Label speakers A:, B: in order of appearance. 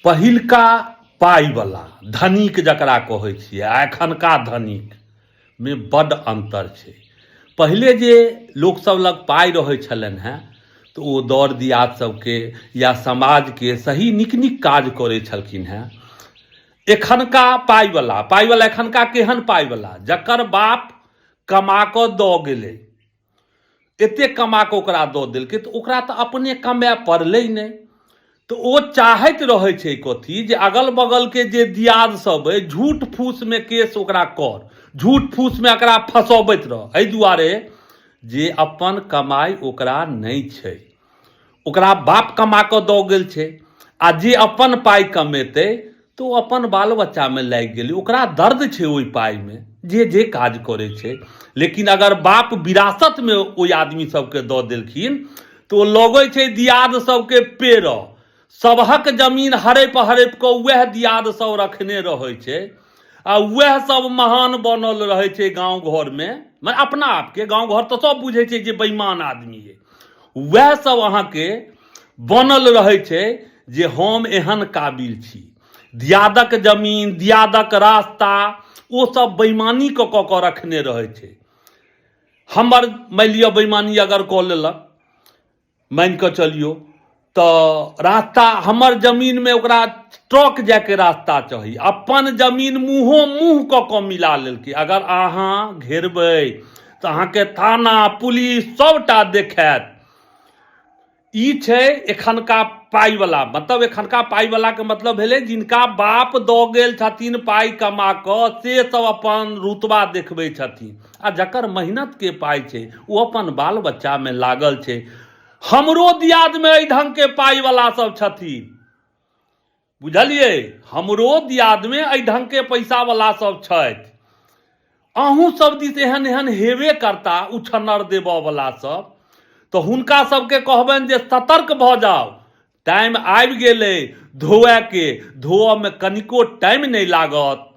A: पहिलका पाइवला धनिक जकरा कहै छियै आ एखनका धनिकमे बड्ड अन्तर छै। पहिले जे लोकसभ लग पाइ रहै छलनि हेँ तऽ ओ दर दियाद सभके या समाजके सही नीक नीक काज करै छलखिन हेँ। एखनका पाइवला पाइवला एखनका केहन पाइवला जकर बाप कमा कऽ दऽ गेलै, एतेक कमा कऽ ओकरा दऽ देलकै तऽ ओकरा तऽ अपने कमाय पड़लै नहि। तऽ ओ चाहैत रहै छै कथी जे अगल बगलके जे दियाद सब अइ झूठ फूसमे केस ओकरा कर, झूठ फूसमे एकरा फँसबैत रह, एहि दुआरे जे अपन कमाइ ओकरा नहि छै, ओकरा बाप कमा कऽ दऽ गेल छै। आ जे अपन पाइ कमेतै तऽ ओ अपन बाल बच्चामे लागि गेलै, ओकरा दर्द छै ओहि पाइमे जे जे काज करै छै। लेकिन अगर बाप विरासतमे ओहि आदमी सबके दऽ देलखिन तऽ ओ लगै छै दियाद सबके पेरऽ, सबहक जमीन हड़पि हड़पि कऽ उएह दियाद सब रखने रहै छै आ उएह सब महान बनल रहै छै गाँव घरमे। मने अपना आपके गाँव घर तऽ सब बुझै छै जे बेईमान आदमी अइ, उएह सब अहाँके बनल रहै छै जे हम एहन काबिल छी। दियादक जमीन, दियादक रास्ता ओ सब बेईमानी कऽ कऽ कऽ रखने रहै छै। हमर मानि लिअ बेईमानी अगर कऽ लेलक, मानि कऽ चलियौ तऽ रास्ता हमर जमीनमे ओकरा ट्रक जायके रास्ता चाही, अपन जमीन मुँहो मुँह कऽ कऽ मिला लेलकै। अगर अहाँ घेरबै तऽ अहाँके थाना पुलिस सभटा देखायत। ई छै एखनका पाइवला, मतलब एखनका पाइवलाके मतलब भेलै जिनका बाप दऽ गेल छथिन पाइ कमा कऽ, से सब अपन रुतबा देखबै छथिन, आ जकर मेहनतके पाइ छै ओ अपन बाल बच्चामे लागल छै। हमरो दियादमे एहि ढङ्गके पाइवला सब छथिन, बुझलियै? हमरो दियादमे एहि ढङ्गके पैसावला सब छथि। अहूँ सब दिस एहन एहन हेबे करता उछन्नर देबऽवला सब, तऽ हुनका सबके कहबनि जे सतर्क भऽ जाउ, टाइम आबि गेलै धोअके, धोअमे कनिको टाइम नहि लागत।